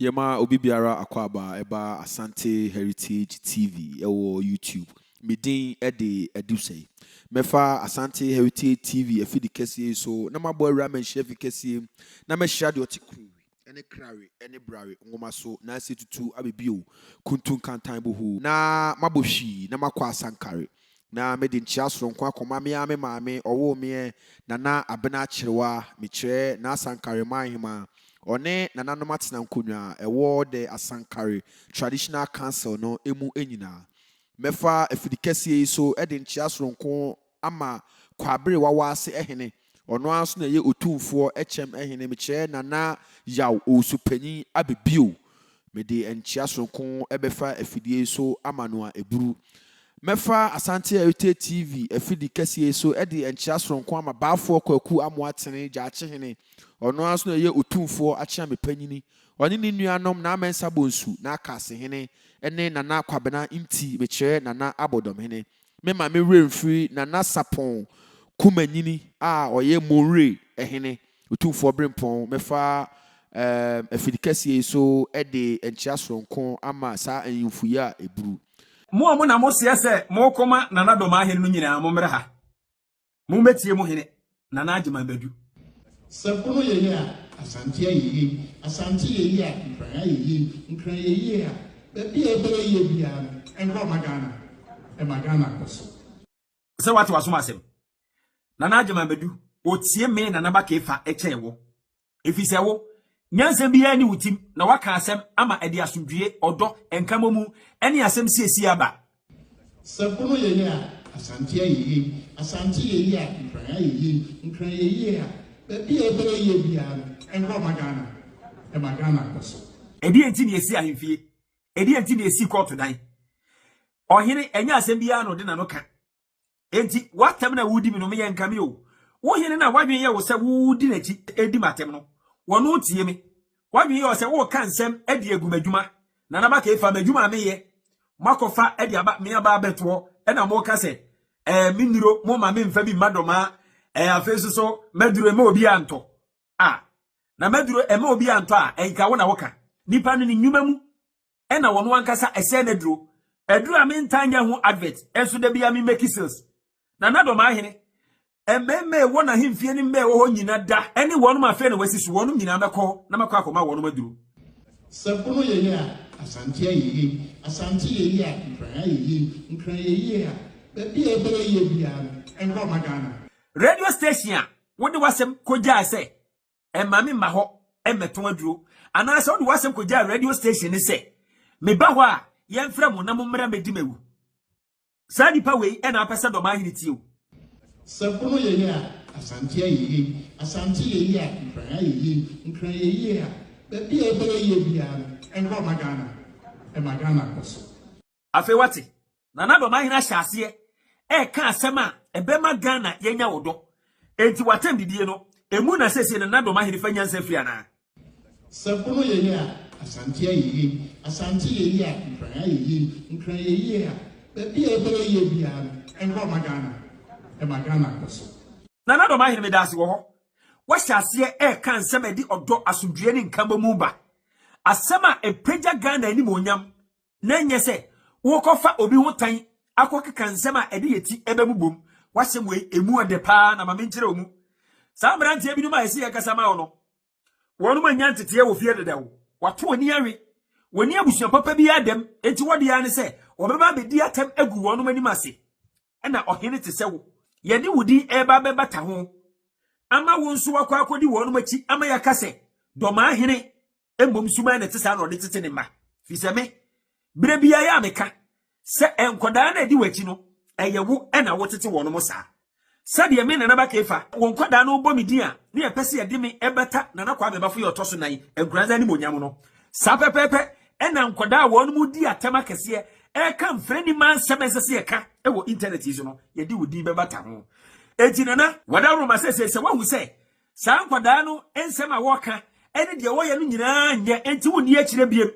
Yɛma obi biara akwaaba ɛba Asante Heritage TV ɛwɔ YouTube. Me din ɛde Adusɛe. Mɛfa Asante Heritage TV afidi kɛseɛ yi so na mabɔ awura manhyia fi kɛseɛ mu na mɛhyia deɛ ɔte kurowi ɛne krawe ɛne brawe nwoma so na ase tutu abɛbio kuntu nkantan bohu na mabɔ hwii na makɔ asankare na mede nkyea soronko akɔma me ara me maame ɔwoo meɛ Nana Abena Kyerewa mekyerɛ n'Asankare Manhemaa ɔne nananom atena nkonnwa a ɛwɔ The Asankare Traditional Council no mu nyinaa. Mɛfa afidikɛseɛ yi so de nkyea soronko ama Kwabere Wawaase hene, ɔno ara nso na ɛyɛ Otumfoɔ Kyɛm hene, mekyerɛ Nana Yaw Owusu Panyin Abebio. Mede nkyea soronko bɛfa afidie yi so ama no a ɛburu. Mɛfa Asante Heritage TV afidi kɛseɛ yi so de nkyea soronko ama Baafoɔ Kwaku Amoatene Gyaakye hene, ɔno ara nso na ɛyɛ Otumfoɔ Akyeame Panyini, ɔne ne nuanom Naa Mensah Bonsu, Naa Kaasehene ne Nana Kwabena Nti, mekyerɛ Nana Abɔdɔmhene. Memma me werɛ mfiri Nana Sapɔn Kumanyini a ɔyɛ Monwire hene, Otumfoɔ Berempɔn. Mɛfa ɛɛm afidikɛseɛ yi so de nkyea soronko ama saa ahemfo yi a ɛburu. Mo a mo na moseɛ sɛ morekɔma Nana Dɔm ahene no nyinaa, mommra ha. Mommɛtie mo hene, Nana Agyeman Badu. Sɛ Bono yɛ yie a, Asante ayɛ yie. Asante yɛ yie a, Nkran ayɛ yie. Nkran yɛ yie a, baabi a ɛbɛyɛ yie biara no, ɛnkɔ mma Ghana. Ɛma Ghana kɔ so. Sɛ woate w'asom asɛm. Nana Agyeman Badu, otie me Nana Bakefa kyɛn wo. Efisɛ wo, nyansa biara nni wo tim, na woaka asɛm ama ɛde asomdwoe, ɔdɔ, nkamomu, ne asɛm siesie aba. Sɛ Bono yɛ yie a, Asante ayɛ yie. Asante yɛ yie a, Nkran ayɛ yie. Nkran yɛ yie a, baabi a ɛbɛyɛ yie biara no, ɛnkɔ mma Ghana. Ɛma Ghana kɔ so. Ɛdeɛn nti na yɛsi ahemfie? Ɛdeɛn nti na yɛsi kɔɔto dan? Ɔhene, ɛnyɛ asɛm biara na ɔde n'ano ka. Enti w'atɛm na wodi me no, meyɛ nka me o. Wo hene na w'adwene yɛ wo sɛ wodi n'akyi di m'atɛm no, wɔno tie me. W'adwene yɛ wo sɛ woreka nsɛm de agu m'adwuma. Nana Bakay fa m'adwuma a meyɛ, moakɔfa de aba me aba abɛtoɔ, ɛna moka sɛ ɛɛ me nnuro moma me mfa bi mma dɔmaa, ɛɛ afei nso so m'aduro ɛma obi antɔ. A, na m'aduro ɛma obi antɔ a, ɛnka wo na woka. Nipa no ne nnwuma mu ɛna wɔn ankasa ɛsɛɛ n'aduro. Aduro a mentaa nyɛ ho advert nso da biara me make sales. Nana Dɔmahene, mmarima a ɛwɔ n'ahemfie ne mmaa a ɛwɔ hɔ nyina da ɛne wɔnom afei na wɔasi so wɔnom nyinaa mɛkɔ hɔ na makɔ akɔma wɔnom aduro. Sɛ Bono yɛ yie a, Asante ayɛ yie. Asante yɛ yie a, Nkran ayɛ yie. Nkran yɛ yie a, baabi a ɛbɛyɛ yie biara no, ɛnkɔ mma Ghana. Radio station a wode w'asɛm kɔgyae sɛ Mma me mma hɔ mmɛtɔn aduro. Anaasɛ wode w'asɛm kɔgyaa radio station no sɛ, meba hɔ a, yɛmfrɛ mo na mommra mmɛdi m'awu. Saa nipa wei na apɛ sɛ Dɔmahene tie o. Sɛ Bono yɛ yie a, Asante ayɛ yie. Asante yɛ yie a, Nkran ayɛ yie. Nkran yɛ yie a, baabi a ɛbɛyɛ yie biara no, ɛnkɔ mma Ghana. Ɛma Ghana kɔ so. Afei wate, Nana Dɔmahene ahyɛ aseɛ ɛreka asɛm a ɛbɛma Ghana yɛanya wo dɔ. Enti w'atɛm didie no, ɛmu na seesei Nana Dɔmahene fa nyansa firi anaa? Sɛ Bono yɛ yie a, Asante ayɛ yie. Asante yɛ yie a, Nkran ayɛ yie. Nkran yɛ yie a, baabi a ɛbɛyɛ yie biara no, ɛnkɔ mma Ghana. Ɛma Ghana kɔ so. Nana Dɔmahene medaase wɔ hɔ. Wahyɛ aseɛ ɛreka nsɛm a ɛde ɔdɔ, asomdwoeɛ ne nkabɔmu ba. Asɛm a ɛpagya Ghana animuonyam na ɛnyɛ sɛ worekɔfa obi ho tan akɔkeka nsɛm a ɛde yɛ ti ɛbɛbobom. W'asɛm wei emu ɔdɛ paa na ma menkyerɛ wo mu. Saa mmeranteɛ binom a ɛsɛ yɛkasa ma wo no, wɔnom anya nteteɛ wɔ fie dada o. Wato ani awe. Wɔni abusua papa bi adam, enti wɔde ara ne sɛ wɔbɛba abɛdi atɛm agu wɔnom anim ase. Ɛna ɔhene te sɛ wo. Yɛde wo din ɛreba abɛbata ho ama wo nso wakɔ akɔdi wɔnom akyi ama yɛaka sɛ Dɔmaa hene Mmom suban na ɛte saa na ɔde tete ne mma. Firi sɛ me, berɛ biara yɛ a meka sɛ nkwadaa no a ɛdi w'akyi no, ɛyɛ wo na wotete wɔn saa. Sɛdeɛ me Nana Bakefa, wo nkwadaa no bɔ me din a na yɛpɛ sɛ yɛde me bata Nana Kwame Bafo yɛ ɔtɔ so nan Nkuranza animuonyam no, saa pɛpɛɛpɛ na nkwadaa a wɔn di atɛm akɛseɛ ɛreka mfrɛnima nsɛm a ɛnsɛ sɛ yɛka wɔ intanɛt yi so no, yɛde wo din bɛbata ho. Enti Nana, wadaworo ma seesei sɛ woahu sɛ Saa nkwadaa no nsɛm a wɔka ne deɛ wɔyɛ no nyinaa nyɛ enti wonni akyire biem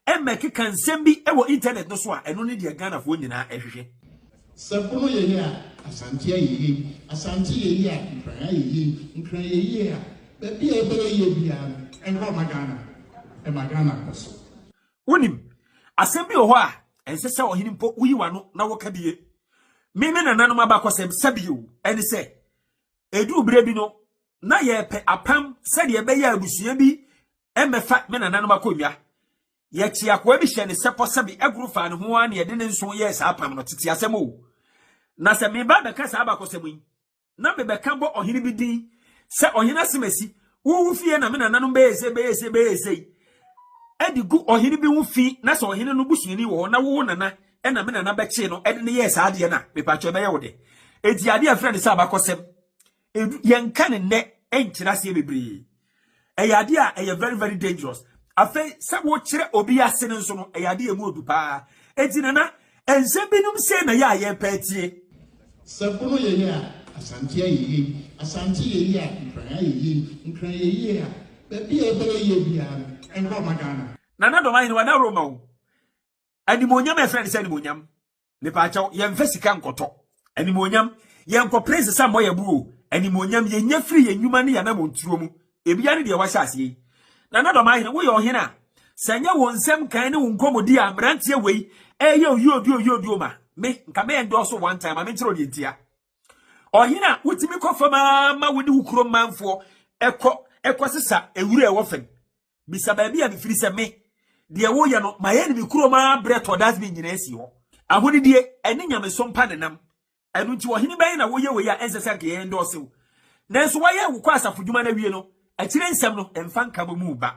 mmɛkeka nsɛm bi wɔ internet no so a ɛno ne deɛ Ghanafoɔ nyinaa ɛhwehwɛ. Sɛ Bono yɛ yie a, Asante ayɛ yie. Asante yɛ yie a, Nkran ayɛ yie. Nkran yɛ yie a, baabi a ɛbɛyɛ yie biara no, ɛnkɔ mma Ghana. Ɛma Ghana kɔ so. Wonim, asɛm bi wɔ hɔ a, ɛnsɛ sɛ ɔhene mpo woyi w'ano na woka bie. Me me nananom abakɔsɛm sɛbio ɛne sɛ, ɛduru berɛ bi no, na yɛrepɛ apam sɛdeɛ ɛbɛyɛ a abusua bi mmɛfa me nananom akonnwa. Yɛkye akoa bi hyɛ ne sɛpɔ sɛbe ɛgoro faa ne ho ara na yɛde ne nson yɛɛ saa apam no. Tete asɛm o. Na sɛ meba abɛka saa abakɔsɛm yi, na mebɛka bɔ ɔhene bi din sɛ ɔhene asemasi, wo wo fie na me nananom bɛyɛ sei, bɛyɛ sei, bɛyɛ sei, ɛde gu ɔhene bi ho fi, na sɛ ɔhene no busuani wɔ hɔ na wo wo nana ɛna me nana bɛkyee no ɛde no yɛɛ saa adeɛ no a, mepakyɛ ɛbɛyɛ wo dɛ. Enti adeɛ a ɛfrɛ no sɛ abakɔsɛm, Edu yɛnka ne nnɛ nkyerɛ aseɛ bebree. Ɛyɛ adeɛ a ɛyɛ very very dangerous. Afei sɛ wokyerɛ obi ase no nso no ɛyɛ adeɛ a emu odu paa. Enti nana nsɛm binom sei na yɛ a yɛpɛ atie. Sɛ Bono yɛ yie a, Asante ayɛ yie. Asante yɛ yie a, Nkran ayɛ yie. Nkran yɛ yie a, baabi a ɛbɛyɛ yie biara no, ɛnkɔ mma Ghana. Nana Dɔmahene wada Roma o. Animuonyam a yɛfrɛ no sɛ animuonyam. Mepaakyɛw, yɛmfa sika nkɔtɔ animuonyam. Yɛnkɔpere nsesa mmɔ yɛn bo o. Animuonyam, yɛnya firi yɛn nnwuma ne yɛn anammɔntuo mu. Ebia ne deɛ wahyɛ aseɛ yi. Nana Dɔmahene, woyɛ ɔhene a, sɛ ɛnyɛ wo nsɛm kan ne wo nkɔmmɔdi a mmeranteɛ wei ɛreyɛ oyioduo oyioduo ma me, nka mɛ endorse one time, ma menkyerɛ wo deɛ ntia. Ɔhene a wotumi kɔ fam ara ma wo ne wo kurom manfoɔ ɛkɔ ɛkɔsesa ewura ɛwɔ fam. Bisa baabi a mefiri sɛ me, deɛ woyɛ no, mayɛ no me kurom ara berɛ tɔ dustbin nyinaa si hɔ. Ahonidie, ɛne nyamesom pa nenam. Ɛno nti ɔhene bɛn na woyɛ wei a ɛnsɛ sɛ anka yɛn endorse wo. Nanso woayɛ wo kɔ asafo dwuma no awie no, akyire nsɛm no, ɛmfa nkabɔ mu ba.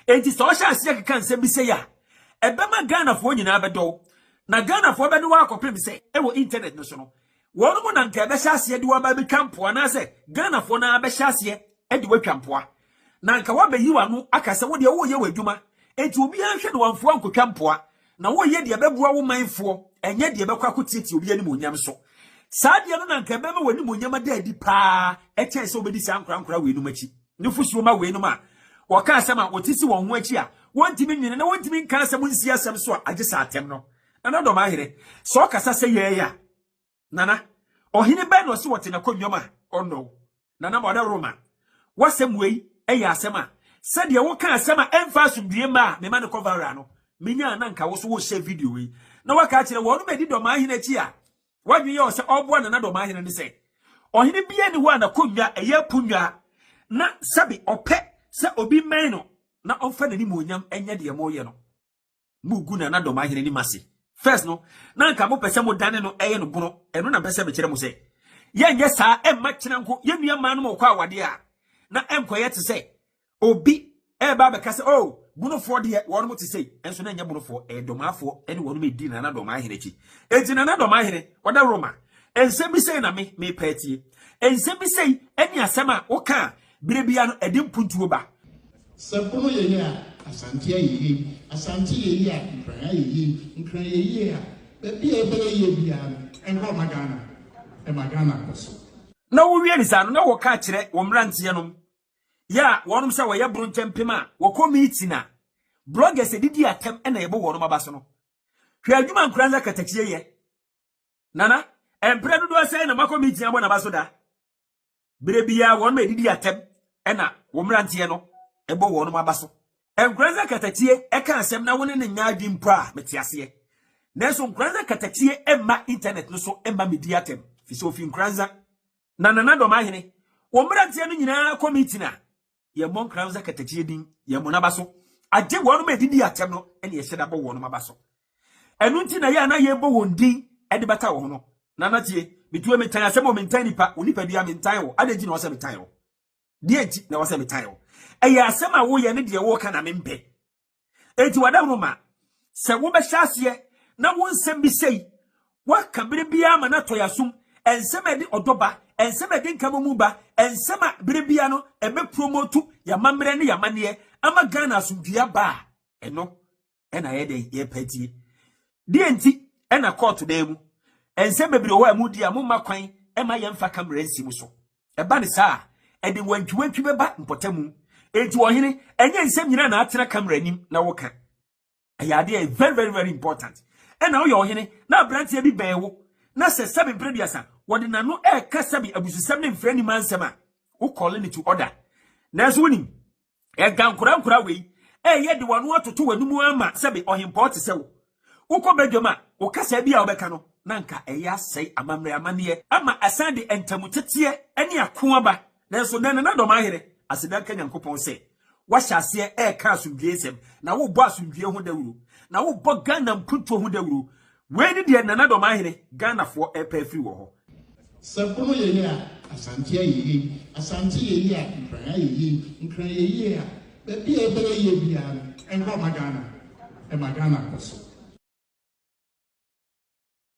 Enti sɛ ɔhyɛ aseɛ keka nsɛm bi sei a, ɛbɛma Ghanafoɔ nyinaa bɛdɔ wo. Na Ghanafoɔ bɛdɔ wo ara kɔpem sɛ, ɛwɔ internet no so no, wɔnom na anka ɛbɛhyɛ aseɛ de wo aba abɛtwa mpoa anaasɛ Ghanafoɔ no ara bɛhyɛ aseɛ de wo atwa mpoa. Na anka woabɛyi w'ano aka sɛ wo deɛ woreyɛ w'adwuma, enti obiara nhwɛ na wamfoa ankɔtwa mpoa. Na woreyɛ deɛ ɛbɛboa wo manfoɔ, ɛnyɛ deɛ ɛbɛkɔ akɔtiatia obi animuonyam so. Saa adeɛ no na anka ɛbɛma w'animuonyam ada adi paa kyɛn sɛ wobɛdi saa nkorankora weinom akyi. Nufosuo ma weinom a wɔka asɛm a wɔte si wɔn ho akyi a wɔntumi nnwene na wɔntumi nka asɛm nsi asɛm so a agye sɛ atɛm no. Nana Dɔmahene, sɛ ɔkasa sɛ yɛn a, Nana, ɔhene bɛn na ɔse ɔte n'akonnwa mu a ɔnnɔ wo? Nana Mɔdawroma, w'asɛm wei yɛ asɛm a sɛdeɛ woka asɛm a ɛmfa asomdwie mma a mema no kɔ viral no, menya a na nka wo so wohyɛ video yi na waka akyerɛ wɔnom adi Dɔmahene akyi a w'adwene yɛ wɔ sɛ ɔreboa Nana Dɔmahene ne sɛ ɔhene biara nni hɔ a n'akonnwa ɛyɛ aponnwa na sɛbe ɔpɛ sɛ obi mmɛn no na ɔmfa n'animuonyam nyɛ deɛ moreyɛ no. Mo gu Nana Dɔm ahene anim ase. First no, na anka mo pɛ sɛ mo dane no ɛyɛ no bono. Ɛno na mpɛ sɛ mekyerɛ mo sɛ, yɛnyɛ saa ɛmma kyena nko yɛn nua mmaa no ma wɔkɔ awadeɛ a, na ɛnkɔyɛ te sɛ obi ɛreba abɛka sɛ, oh, bonofoɔ deɛ wɔnom te sei. Ɛnso na ɛnyɛ bonofoɔ, ɛyɛ dɔmaafoɔ ɛne wɔnom ɛdi Nana Dɔm ahene akyi. Enti Nana Dɔm ahene, ɔda Roma. Nsɛm bi sei na me mepɛ atie. Nsɛm bi sei ɛne asɛm a woka a, berɛ biara no ɛde mpuntuo ba. Sɛ Bono yɛ yie a, Asante ayɛ yie. Asante yɛ yie a, Nkran ayɛ yie. Nkran yɛ yie a, baabi a ɛbɛyɛ yie biara no, ɛnkɔ mma Ghana. Ɛma Ghana kɔ so. Na wowie ne saa no, na wɔka kyerɛ wɔn mmeranteɛ nom yɛ a wɔnom sɛ wɔyɛ boro nkyɛmpem a wɔkɔ meeting a bloggers adidi atɛm na yɛbɔ wɔnom aba so no. Hwɛ adwuma Nkoranza Katakyie yɛ. Nana, mprɛ dodoɔ sɛn na moakɔ meeting abɔ n'aba so da? Berɛ biara wɔnom adidi atɛm na wɔn mmeranteɛ no bɔ wɔnom aba so. Nkoranza Katakyie ka asɛm na wo ne no nyɛ adwene mpo a, mete aseɛ. Nanso Nkoranza Katakyie mma internet no so mma medi atɛm, firi sɛ ɔfiri Nkoranza. Na Nana Dɔmahene, wɔn mmeranteɛ no nyinaa kɔ meeting a, Yɛmmɔ Nkoranza Katakyie din, yɛmmɔ n'aba so. Agye wɔnom a ɛdidi atɛm no na yɛhyɛ da bɔ wɔnom aba so. Ɛno nti na yɛ a na yɛbɔ wɔn din de bata wɔn ho no. Nana tie, metuo metan asɛm o, mentan nipa, wo nipadua mentan wo, adɛn nti na wɔsɛ metan wo? Deɛ nti na wɔsɛ metan wo? Ɛyɛ asɛm a woyɛ ne deɛ woka na mempɛ. Enti w'adaworoma, sɛ wobɛhyɛ aseɛ na wo nsɛm bi sei, woaka bere biara ma no atɔ yɛn asom, nsɛm a ɛde ɔdɔ ba, nsɛm a ɛde nkabɔmu ba, nsɛm a bere biara no ɛbɛpromotu yɛn amammerɛ ne yɛn amanneɛ ama Ghana asomdwoeɛ aba a, ɛno ɛna yɛ dɛn yɛpɛ atie. Deɛ nti ɛna kɔɔto dan mu nsɛm bebree wɔ hɔ a mudi a momma kwan ɛma yɛmfa kamera nsi mo so. Ɛba no saa a, ɛde wantwiwantwi bɛba mpɔtamu. Enti ɔhene, ɛnyɛ nsɛm nyinaa na atena kamera anim na woka. Ɛyɛ adeɛ a very very very important. Ɛna woyɛ ɔhene na aberanteɛ bi bɛn wo na sɛ sɛbe mprɛduasa wɔde n'ano ɛreka sɛbe abususɛm ne mfrɛ nsɛm a, wo call no to order. Nanso wonim, ɛga nkora nkora wei Ɛyɛ de w'ano atoto w'anum ama sɛbe ɔhempɔn te sɛ wo. Wokɔ badwam a, wo kasa bi a wobɛka no, na nka ɛyɛ asɛe amammerɛ amanneɛ ama asan de ntamuteteɛ ne ako aba. Nanso nnɛ Nana Dɔmahene, aseda nka Nyankopɔn sɛ woahyɛ aseɛ reka asomdwoeɛ nsɛm, na wobɔ asomdwoeɛ ho dawuro, na wobɔ Ghana mpuntuo ho dawuro. Wei ne deɛ Nana Dɔmahene, Ghanafoɔ repɛ afiri wɔ hɔ. Sɛ Bono yɛ yie a, Asante ayɛ yie. Asante yɛ yie a, Nkran ayɛ yie. Nkran yɛ yie a, baabi a ɛbɛyɛ yie biara no, ɛnkɔ mma Ghana. Ɛma Ghana kɔ so.